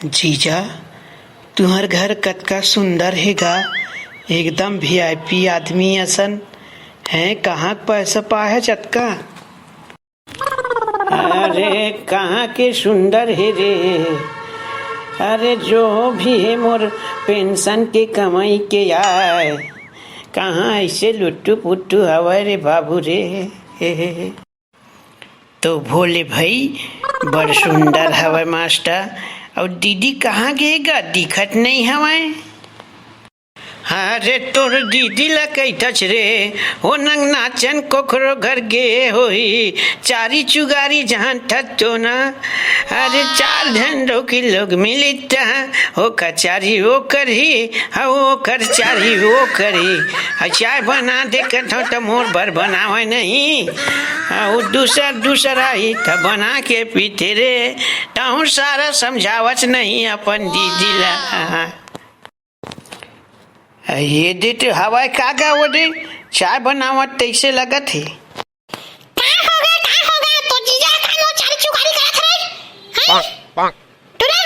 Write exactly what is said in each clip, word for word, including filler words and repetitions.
जीजा, तुंहर घर कतका सुंदर हे गा, एकदम वीआईपी आदमी असन। हैं, कहाँ के पैसा पाए हच अतका? अरे, कहाँ के सुंदर हे रे? अरे, जो भी हे, मोर पेंशन के कमाई के आय। कहाँ अइसे लुट्टू पुट्टू हवय रे बाबू रे? तो भोले भाई, बड़ सुंदर हवय मास्टर। अउ दीदी कहाँ गे गा? दिखत नइ हवय। अरे तोर दीदी ला कहिथच रे, ओ नंग नाचन कोखरो घर गे होही, चारी चुगारी जानथच तो ना। अरे चार झन डौकी लोग मिलित, ओ कचारी ओ करही, अउ ओकर चारी ओ करही। अउ चाय बना दे कथव त मोर बर बनावय नहीं, अउ दूसर दूसर आही त बना के पीथे रे। तहूँ सारा समझावच नहीं अपन दीदी ला। ये दे तो हवय का गा, वो दे चाय बनावत तइसे लगत हे। का होगे, का होगे? तो जीजा का नो चारी चुगारी करत रे? हैं? टुरा,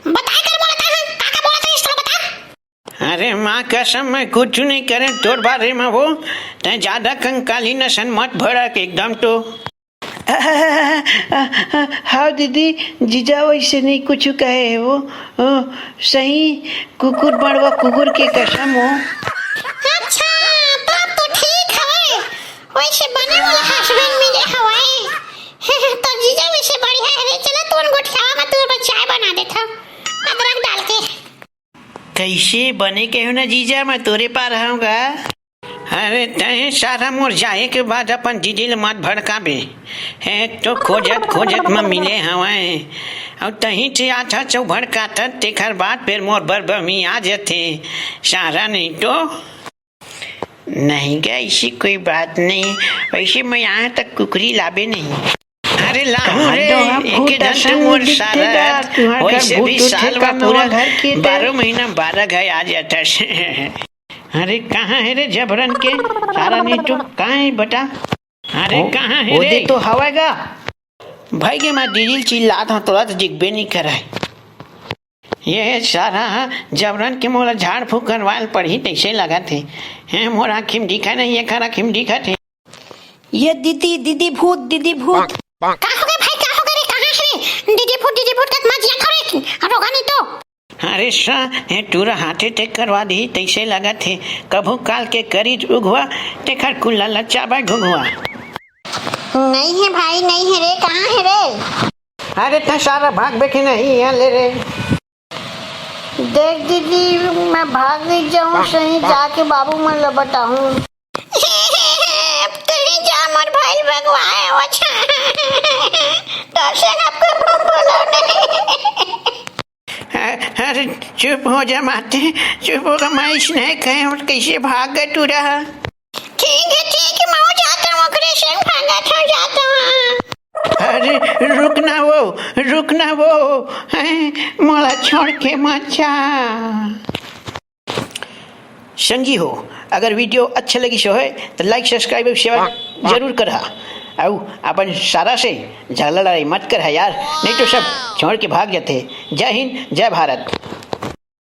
बताए कर बोलत हन, का का बोलत हन, इस तरह बता। अरे माँ कसम, मैं कुछ नहीं करे तोर बारे में वो। तैं ज्यादा कंकाली नसन मत भड़क एकदम तो। हाँ दीदी, जीजा वइसे नहीं कुछु कहे हे वो। ओ, सही कुकुर मड़वा कुकुर के कसम हो। अच्छा, तब तो ठीक हवय। वइसे बने वाला husband मिले हवय। तो जीजा वइसे बढ़िया हे रे। चला तुमन गोठियावा, मैं तुमन बर चाय बना देथव, अदरक डाल के। कइसे बने कहेव ना जीजा, मैं तोरे पार हवं गा। अरे तैं सारा मोर जाए के बाद अपन दीदी ल मत भड़काबे। एक तो खोजत खोजत म मिले हवय, अउ तहीं से आथा चौ भड़काथस, तेखर बाद फेर मोर बर बमी आ जथे। सारा नहीं तो। नहीं गा, ऐसी कोई बात नहीं। वैसे मैं यहाँ तक कुकरी लाबे नहीं। अरे लाहू रे, एके झन तो मोर सारा, वैसे भी साल में पूरा बारह महीना बारह घाय आ जाथस। अरे कहाँ हे रे जबरन के सारा, नहीं तो कहाँ हे बता। अरे कहाँ हे रे? तो हवय गा। भाई के मैं दीदी ल चिल्लात हंव, तोला तो दिखबे नहीं करय। ये सारा जबरन के मोला झाड़ फूक करवाए ल पड़ही तइसे लगत हे। हैं, मोर आँखी म दिखय नहीं, एखर आँखी म दिखत हे। ये दीदी, दीदी भूत, दीदी भूत। का होगे भाई, का होगे रे, कहाँ हे रे? दीदी भूत, दीदी भूत कत मत जिया करे, रोगा नहीं तो। अरे सा, ये टूरा हाथे टेक करवा दी तइसे लगत हे। कभू काल के करी उघवा, तेखर कुल्ला लच्चा बा घुघवा। नहीं हे भाई, नहीं हे रे, कहाँ हे रे? अरे तैं सारा भाग बेखे नहीं यहाँ ले रे। देख दीदी, मैं भाग नहीं जाऊँ, सही जाके बाबू मन ल बताऊँ। अब तहीं जा मोर भाई भगवाए, अच्छा। तो से आपको बोलो नहीं। अरे चुप हो जा माते, चुप हो जा, मैं इसने कहे और कैसे भाग गए तू रहा। ठीक है, ठीक है, मैं जाता हूँ, ओकरे संग भागत हूँ, जाता हूँ। अरे रुक ना वो, रुक ना वो, हैं, मोला छोड़ के मत जा। संगी हो, अगर video अच्छा लगिस होय तो like, subscribe, share जरूर करहा, अउ अपन सारा से झगड़ा लड़ाई मत करहा यार, नहीं तो सब छोड़ के भाग जाथे। जय हिंद, जय भारत।